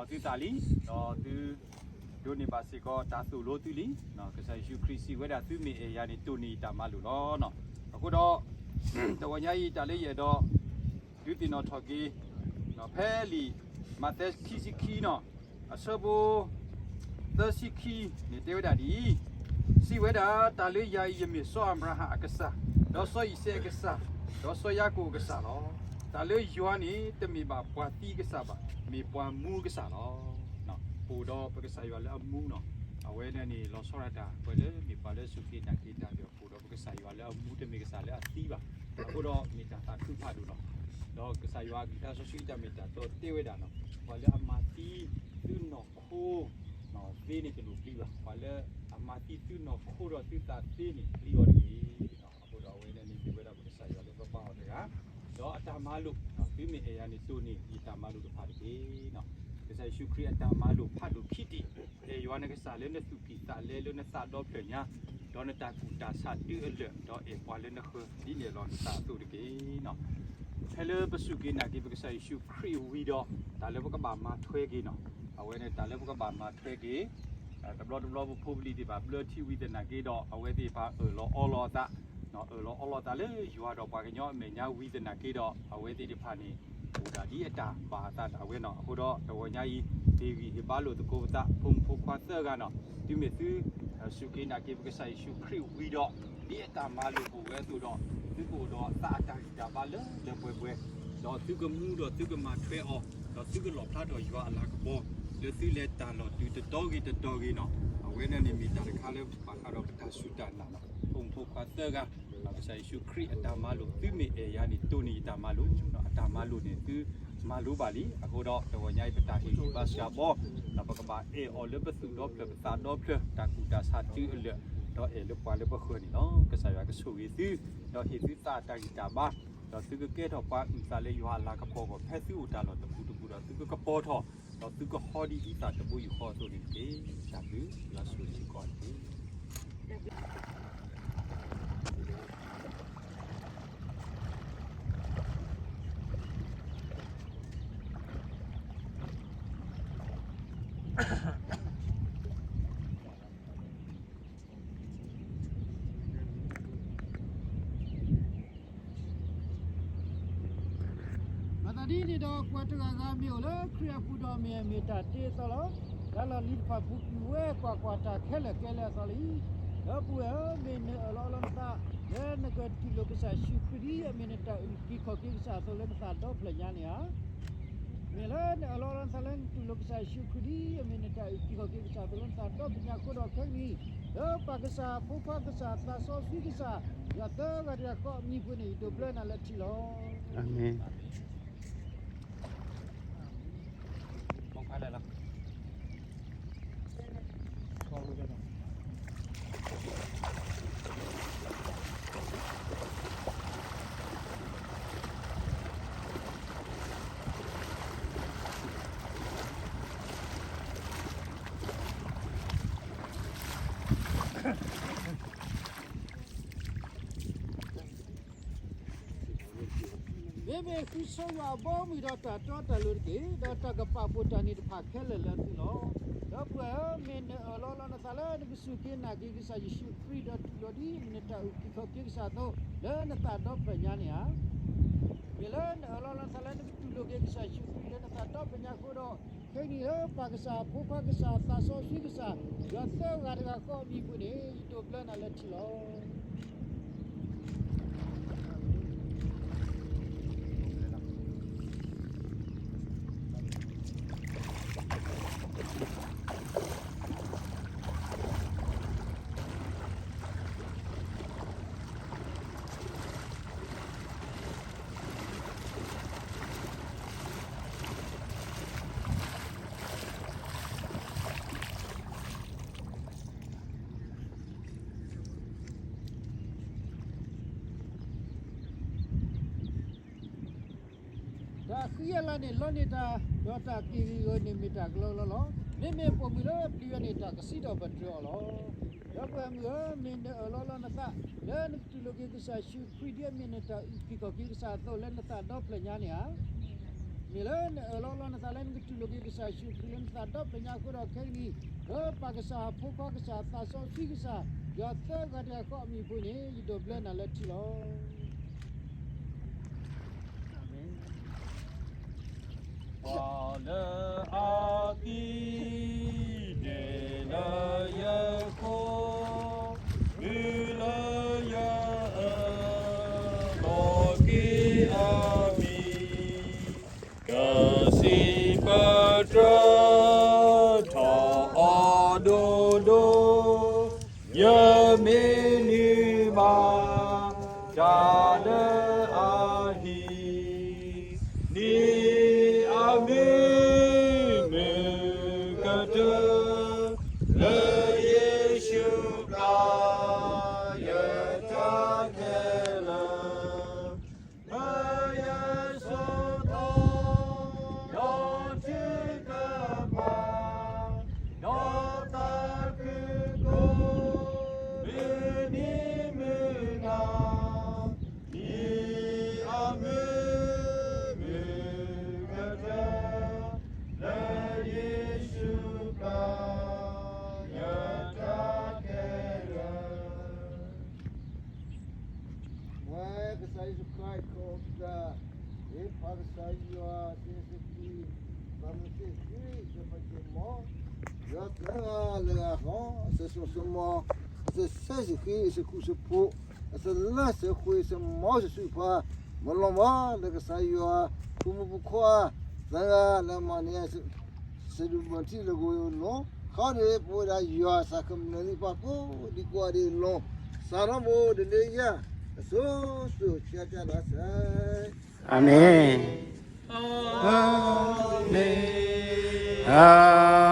သုသးလံ, ဒီးသုဒိးန့ၢ်ဘၣ်စ့ၢ်ကီးတၢ်သိၣ်လိသုလံ. ကစၢ်ယ့ၣ်ၡူးခရံာ်စံးဝဲဒၣ် သုမ့ၢ်အဲၣ်ယၤန့ၣ် တိၢ်န့ၢ်ယတၢ်မၤလိာ်လီၤ. အဃိဒီး တဝီညါအံၤ တၢ်လၢယအဲၣ်ဒိး ဒုးသ့ၣ်နီၣ်ထီၣ်က့ၤ ဖဲလံာ်မးသဲခံဆံခံနီၤ အဆၢဖိ သၢဆံခံန့ၣ် တဲဝဲဒၣ်ဒ်အံၤ, စံးဝဲဒၣ်, တၢ်လၢယၤအံၤ ယမ့ၢ်စီၤအၤဘြၤဟၣ်အကစၢ်, ဒီးစီၤအံၤစဲးအကစၢ်, ဒီးစီၤယၤကိာ်အကစၢ်လီၤ. တၢ်လၢယွၤန့ၣ် တမ့ၢ်ဘၣ်ပှၤသံအကစၢ်ဘၣ်, မ့ၢ်ပှၤမူအကစၢ်လီၤ. ပအိၣ်ဒီးပကစၢ်ယွၤလၢအမူနီၤ, အဝဲန့ၣ်န့ၣ် လီၤဆီဒၣ်တၢ် ပှၤလၢမ့ၢ်ပှၤလၢစူၢ်က့ၤနာ်က့ၤတၢ်ဒီး ပအိၣ်ဒီးပကစၢ်ယွၤလၢအမူ တမ့ၢ်ကစၢ်လၢအသံဘၣ်. အဃိဒီးမ့ၢ်တၢ်သးခုဖးဒိၣ်လီၤ. ဒီးကစၢ်ယွၤအကလုၢ်ကထါစီဆှံတၢ်မ့ၢ်တၢ်တီတဲဝဲဒၣ်နီၤ, ပှၤလၢအမၤသံသုနီၢ်ခိ သ့န့ၣ်တလိၣ်ပျံၤဘၣ်, ပှၤလၢအမၤသံသုနီၢ်ခိဒီးသုသးသ့န့ၣ် ပျံၤအီၤတက့ၢ်. အဃိဒီးအဝဲန့ၣ်န့ၣ် မ့ၢ်ဝဲဒၣ်ပကစၢ်ယွၤလၢပဘါအီၤတဂၤ, ဒီးအတၢ်မၤလိာ်, သုမ့ၢ်အဲၣ်ယၤန့ၣ် တိၢ်န့ၢ်ယတၢ်မၤလိာ်တဖၣ်တက့ၢ်. ကစၢ်ယ့ၣ်ၡူးခရံာ်အတၢ်မၤလိာ်ဖးဒိၣ်ခံထံၣ်, အဲၣ်ယွၤနကစၢ်လၢနသူၣ်ကံၢ်သးလဲ လၢနသးဒီဖျၢၣ်ညါ, ဒီးနတၢ်ကူၣ်တၢ်ဆးတုၤအလၢာ်, ဒီးအဲၣ်ပှၤလၢနဃၢၤ ဒ်န့ၣ်အလီၢ်နသးအသိးတက့ၢ်. ဖဲလၢပစူၢ်က့ၤနာ်က့ၤပကစၢ်ယ့ၣ်ၡူးခရံာ်ဝံၤဒီး တၢ်လၢပကဘၣ်မၤထွဲက့ၤနီၤ, အဝဲန့ၣ်တၢ်လၢပကဘၣ်မၤထွဲက့ၤ, တဘျီတဘျီပဖိပလံၤသ့ၣ်တဖၣ်ဘျၢထံဝံသနာ်က့ဒီး အဝဲသ့ၣ်တဖၣ်အၢၣ်လီၤအီလီၤအသး, အၢၣ်လီၤအီလီၤသးလၢယွၤဒီးပှၤကညီအမဲာ်ညါဝံသနာ်က့ဒီး အဝဲသ့ၣ်တဖၣ်န့ၣ် အိၣ်ဒၣ်ဒ်အတၢ်ဘၣ်အသးဒၣ်ဝဲနီၤ. အဃိဒီးတဝီညါအံၤ ဟ့ၣ်ဂံၢ်ဟ့ၣ်ဘါလိာ်သကိးပသး ဖိမုၣ်ဖိခွါသၢဂၤနီၤ, တုၤမ့ၢ်သု စူၢ်က့ၤနာ်က့ၤပကစၢ်ယ့ၣ်ၡူးခရံာ်ဝံၤဒီး ဒ်အတၢ်မၤလိာ်အိၣ်ဝဲအသိးဒီး သုကအိၣ်ဒီးသးအတၢ်ဂံၢ်တၢ်ဘါလၢလၢပှဲၤပှဲၤ, ဒီးသုကမူဒီးသုကမၤထွဲအီၤ, ဒီးသုကလီၣ်ဖျါထီၣ်ယွၤအလၤကပီၤ လၢသုလဲၤတၢ်လီၢ်တုၤတတီၤဂ့ၤတတီၤဂ့ၤနီၤ, အဝဲန့ၣ်န့ၣ်မ့ၢ်တၢ်တခါလၢဘၣ်ဃးဒီးပတၢ်စူၢ်တၢ်နာ်နီၤ. ဖိမုၣ်ဖိခွါသၢဂၤ ကစၢ်ယ့ၣ်ၡူးခရံာ်အတၢ်မၤလိာ် သုမ့ၢ်အဲၣ်ယၤန့ၣ် တိၢ်န့ၢ်ယတၢ်မၤလိာ်, အတၢ်မၤလိာ်န့ၣ် သုမၤလိဘၣ်လံ. အဃိဒီးတဝီညါအံၤ ပတၢ်ဟ့ၣ်ဂံၢ်ဘါစှၤဘီ, ဒီးပကဘၣ်အဲၣ်အီၤလၢပသူၣ်ဒီဖျၢၣ်ပသးဒီဖျၢၣ် တၢ်ကူၣ်တၢ်ဆးတုၤအလၢာ်, ဒီးအဲၣ်လၢပှၤလၢပဃၢၤန့ၣ်လီၤ. ကစၢ်ယွၤကဆိၣ်ဂ့ၤသု, ဒီးဟ့ၣ်သုသးအတၢ်ဂံၢ်တၢ်ဘါ, ဒီးသုကကဲထီၣ်ပှၤအုၣ်သးလၢယွၤအလၤကပီၤအဂီၢ် ဖဲသုအိၣ်တၢ်လီၢ်တပူၤတပူၤဒီး သုကကပီၤထီၣ်, ဒီးသုကဟီဒ်အံသၣ်တဘိယူၢ်ဃီအသိးန့ၣ်တက့ၢ်. တၢ်ဘျုးလၢအဆိၣ်ဂ့ၤစ့ၢ်ကီးတက့ၢ်. မၤသးဒ်န့ၣ်ဒီး ကွၢ်တဂၤဂၤမ့ၢ်အိၣ်လၢခရံာ်အပူၤဒီး မ့ၢ်မ့ၢ်တၢ်တ့အသီလီၤ. တၢ်လီၢ်လံၤတဖၣ်ပူၤကွံာ်ဝဲ ကွၢ်ကွၢ်တၢ်ခဲလၢာ်ကဲလၢအသီလံ. ဒီပုၢ်ဝဲၢ်ဧၢ, မ့ၢ်နအၢၣ်လီၤအီလီၤနသး လၢနကတူၢ်လိာ်ကစၢ်ယ့ၣ်ၡူးခရံာ်ဒ်အမ့ၢ်နတၢ်အုၣ်က့ၤခီၣ်က့ၤကစၢ်အသိးလၢနသးဒီဖျၢၣ်ညါန့ၣ်ဧါ. မ့ၢ်လၢနအၢၣ်လီၤအီလီၤနသးလၢနတူၢ်လိာ်ကစၢ်ယ့ၣ်ၡူးခရံာ်ဒ်အမ့ၢ်နတၢ်အုၣ်က့ၤခီၣ်က့ၤကစၢ်အသိးလၢနသးဒီဖျၢၣ်ညါအဃိဒီးခဲကနံၣ်အံၤ, လၢပၢ်ကစၢ် ဖိခွါကစၢ် သးစီဆှံကစၢ် ယွၤသၢဂၤတဂၤဃီအမံၤပူၤန့ၣ် ယဒိးဘျၢနၤလၢထံလီၤ. အၤမ့ၣ်. မ့မ့ၢ်ဃုဆိယွၤအဘီအမုၢ်ဒီးတၢ်တီတၢ်လိၤတက့ၢ်. ဒီးတၢ်ကပာ်ဖှိၣ်တၢ်န့ၣ်တဖၣ်ခဲလၢာ်လၢသုလီၤ. ဒီပုၢ်ဝဲၢ်ဧၢ, မ့ၢ်နအၢၣ်လီၤလီၤနသးလၢနကစူၢ်က့ၤနာ်က့ၤကစၢ်ယ့ၣ်ၡူးခရံာ်ဒီးတူၢ်လိာ်ဒ်အမ့ၢ်နတၢ်အုၣ်က့ၤခီၣ်က့ၤကစၢ်အသိး လၢနသးဒီဖျၢၣ်ညါန့ၣ်ဧါ. မ့ၢ်လၢနအၢၣ်လီၤလီၤနသးလၢနကတူၢ်လိာ်က့ၤကစၢ်ယ့ၣ်ၡူးခရံာ်လၢနသးဒီဖျၢၣ်ညါအဃိဒီး ခဲကနံၣ်အံၤ ပၢ်ကစၢ် ဖိခွါကစၢ် သးစီဆှံကစၢ် ယွၤသၢဂၤတဂၤဃီအမံၤပူၤန့ၣ် ယဒိးဘျၢနၤလၢထံလီၤ. တၢ်ဃံအလၤန့ၣ်လီန့ၢ်တၢ်, ဒီးတၢ်က့ၢ်ဂီၤန့ၣ်မ့ၢ်တၢ်ကလီကလီလီၤ. မ့မ့ၢ်ပိာ်မုၣ်လၢပျံၤဝဲန့ၣ် တၢ်ကစံးထီၣ်ပတြၢၤအီၤလီၤ. ဒီပုၢ်ဝဲၢ်မုၣ်ဧၢ, မ့ၢ်နအၢၣ်လီၤလီၤနသး လၢနကတူၢ်လိာ်က့ၤကစၢ်ယ့ၣ်ၡူးခရံာ်ဒ်အမ့ၢ်နတၢ်အုၣ်က့ၤခီၣ်က့ၤကစၢ်အသိးလၢနသးဒီဖျၢၣ်ညါန့ၣ်ဧါ. မ့ၢ်လၢနအၢၣ်လီၤလီၤနသးလၢနကတူၢ်လိာ်က့ၤကစၢ်ယ့ၣ်ၡူးခရံာ်လၢနသးဒီဖျၢၣ်ညါအဃိဒီးခဲကနံၣ်, လၢပၢ်ကစၢ်, ဖိခွါကစၢ်, သးစီဆှံကစၢ်, ယွၤသၢဂၤတဂၤဃီအမံၤအဃိန့ၣ် ယဒိးဘျၢနၤလၢထံလီၤ. အၤမ့ၣ်. ပှၤလၢအသံ န့ၢ်လၢယဃိ, မုၢ်လၢယအၢၣ်လီၤက့ၤအမံၤ, ကစံးပတြၢၤထီၣ်အီၤဒိၣ်ဒိၣ်, ယမ့ၢ်နုၢ်မၤ တၢ်လၢအဟံၣ်, န့ၢ်အမုၢ်မုၢ်ကတၢၢ် လၢယ့ၣ်ၡူးပျၢ် ယတၢ်ခဲလၢာ်, မၢယဆိးထီၣ် ဒီးထုကဖၣ် ဒီးသးခုကိး မုၢ်နံၤမုၢ်နၤ, န့ၢ်အမုၢ်မုၢ်ကတၢၢ် လၢယ့ၣ်ၡူးပျၢ် ယတၢ်ခဲလၢာ်. ဝဲကစၢ်ယ့ၣ်ၡူးခရံာ်ခိၣ်တၢ်, ယဖးကစၢ်ယွၤ စံးစ့ၢ်ကီး, ဘၣ်မုၢ်စ့ၢ်ကီး ယပက့ၤမီၤ, ယွၤသၢဂၤလၢအဂီၢ်, အစၢၤစိာ်စၢၤမီၤ, အစၢၤဆဲးစ့ၢ်ကီး အစၢၤဃူစၢၤဖိး, အစၢၤလါစၢၤဃ့ အစၢၤမီၤစၢၤဆူၣ်ဖး, မၤလီၤမၢ်လၢကစၢ်ယွၤ ဖိမုၣ်ဖိခွါ သၢဂၤလၢအမၤန့ၢ် စဒုးမၤထံလၢဂီၤလိၤ, ခီဒုးပဝဲဒၣ်ယွၤစးခမျၢၢ်လံပှၤကိးဒံကိးဂၤဒဲးအလိၤ, စးထီၣ်ဘိဒ်လၢယၤ အစိၤစိၤဆှၢတၢ်လၢစဲး, အၤမ့ၣ်, အၤမ့ၣ်, အၤ